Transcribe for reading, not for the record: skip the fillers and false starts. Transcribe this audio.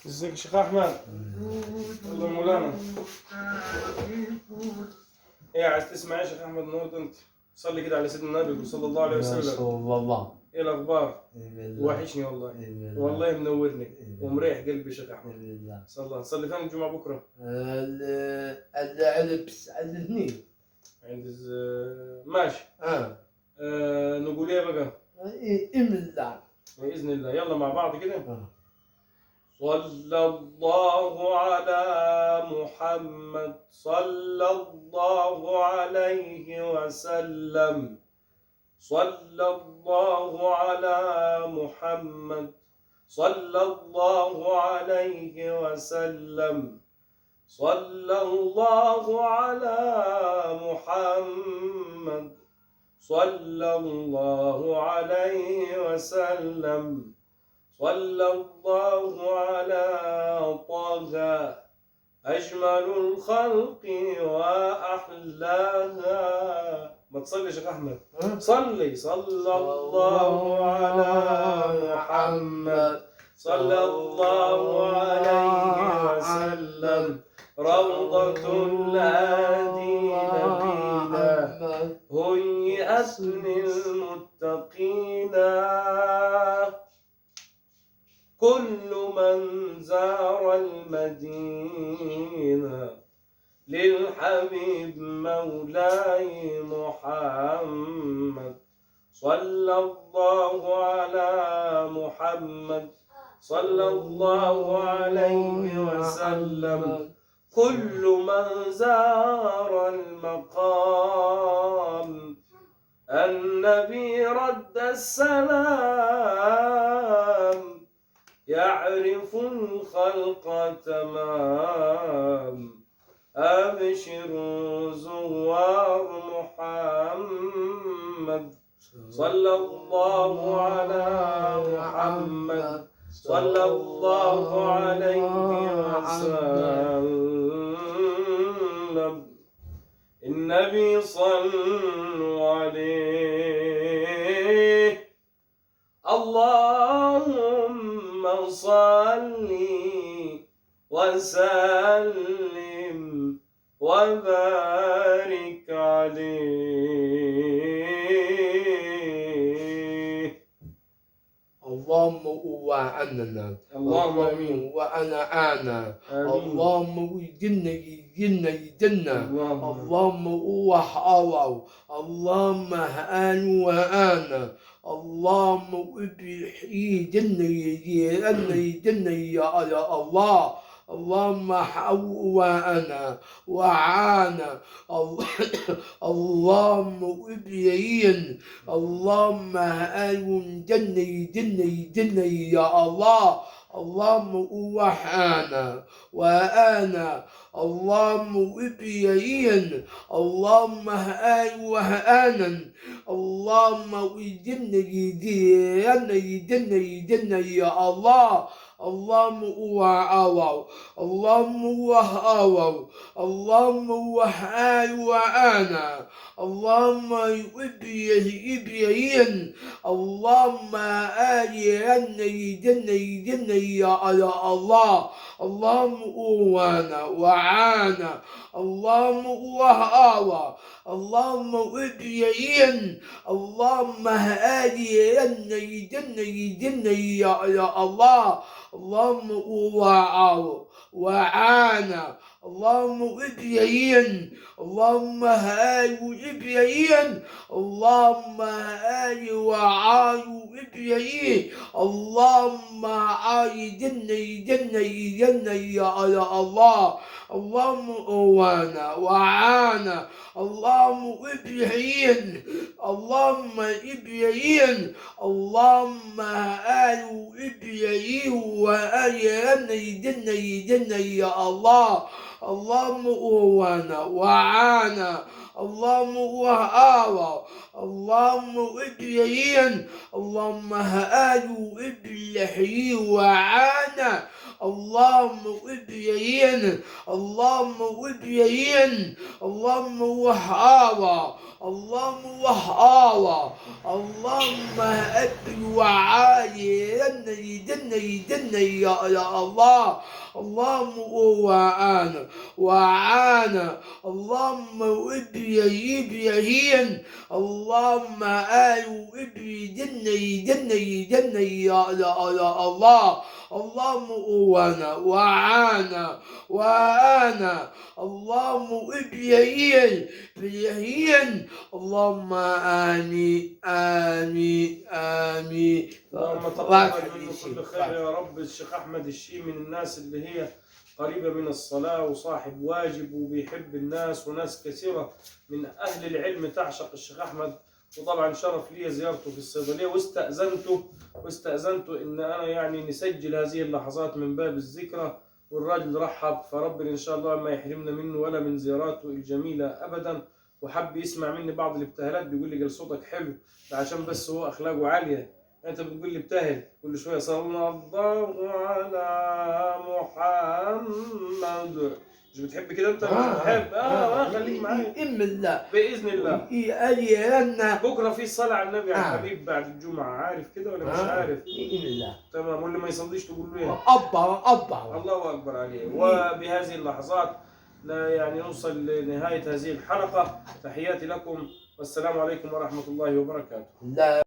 ازيك يا شيخ احمد؟ الله مولانا. ايه عايز تسمع ايه يا شيخ احمد النهارده؟ انت صلي كده على سيدنا النبي صلى الله عليه يا وسلم. رسول الله. ايه الاخبار؟ بالله. وحشني والله، بالله. والله منورني بالله. ومريح قلبي يا شيخ احمد. بالله. صلى صلي فين الجمعة بكره؟ على بس على الاثنين. عند ماشي. نقول ايه بقى؟ بالله. باذن الله. يلا مع بعض كده. صلى الله على محمد صلى الله عليه وسلم. صلى الله على محمد صلى الله عليه وسلم. صلى الله على محمد صلى الله عليه وسلم. صلى الله على طه أجمل الخلق وأحلاها. ما تصلي يا شيخ أحمد، صلي. صلى الله على محمد صلى الله عليه وسلم. روضة الهادي نبينا هيئت للمتقين. كل من زار المدينة للحبيب مولاي محمد. صلى الله على محمد صلى الله عليه وسلم. كل من زار المقام النبي رد السلام. يعرف الخلق تمام. أبشروا زوار محمد صلى الله على محمد صلى الله عليه وسلم. النبي صلوا عليه. اللهم صل وسلم وبارك عليه. اللهم وعننا. اللهم امين. وانا انا. آمين. اللهم وجنا جنا جنا. اللهم وحاو. اللهم هان وانا. اللهم ابحي جنا جنا جنا يا الله. اللهم حوانا وعانا. اللهم ابيين. اللهم هاون جني جني جني يا الله. اللهم وحانا وأنا. اللهم ابيين. اللهم هاي وهانا. اللهم وجني جني جني جني يا الله. اللهم وعاو. اللهم وهاو. اللهم وهاي وأنا. اللهم ابيين. اللهم آلي جني جني يا الله. اللهم وانا وعانا. اللهم وهاو. اللهم ابيين. اللهم هادي جني جني يا الله. اللهم وعاو وعانا. اللهم ابيين. اللهم هاي ابيين. اللهم هاي وعاي ابيين. اللهم عاي جني جني جني يا الله. اللهم وانا وعانا. اللهم ابيين. اللهم ابيين. اللهم هاي ابيين وآي جني جني يا الله. اللهم وانا وعانا. اللهم وهاو. اللهم ابيين. اللهم هاي ابلحي وعانا. اللهم ابيين، اللهم ابيين، اللهم وهاوى، اللهم وهاوى، اللهم ابي وعالي دني دني يا الله. اللهم وعانا وعانا، اللهم ابي ابيين، اللهم آل ابي دني دني دني يا الله. اللهم وانا وعانا وأنا، اللهم ابيين بيين، اللهم آمين آمين آمين. اللهم تقبل منه كل خير يا رب. الشيخ أحمد الشي من الناس اللي هي قريبة من الصلاة وصاحب واجب وبيحب الناس، وناس كثيرة من أهل العلم تعشق الشيخ أحمد. وطبعا شرف لي زيارته في الصيدلية، واستأذنته إن أنا يعني نسجل هذه اللحظات من باب الذكرى، والراجل رحب، فربنا إن شاء الله ما يحرمنا منه ولا من زياراته الجميلة أبدا. وحب يسمع مني بعض الابتهالات، بيقول لي قال صوتك حلو، ده عشان بس هو أخلاقه عالية. أنت بتقول لي ابتهل كل شوية صلى الله على محمد، مش بتحب كده انت؟ مش بتحب؟ خليك معايا بإذن الله، بإذن الله. بكره في صلاة على النبي على الحبيب بعد الجمعة، عارف كده ولا مش عارف؟ بإذن الله. تمام. واللي ما يصليش تقول له ايه؟ أبا أبا. الله أكبر عليه. وبهذه اللحظات لا يعني نوصل لنهاية هذه الحلقة. تحياتي لكم والسلام عليكم ورحمة الله وبركاته. لا.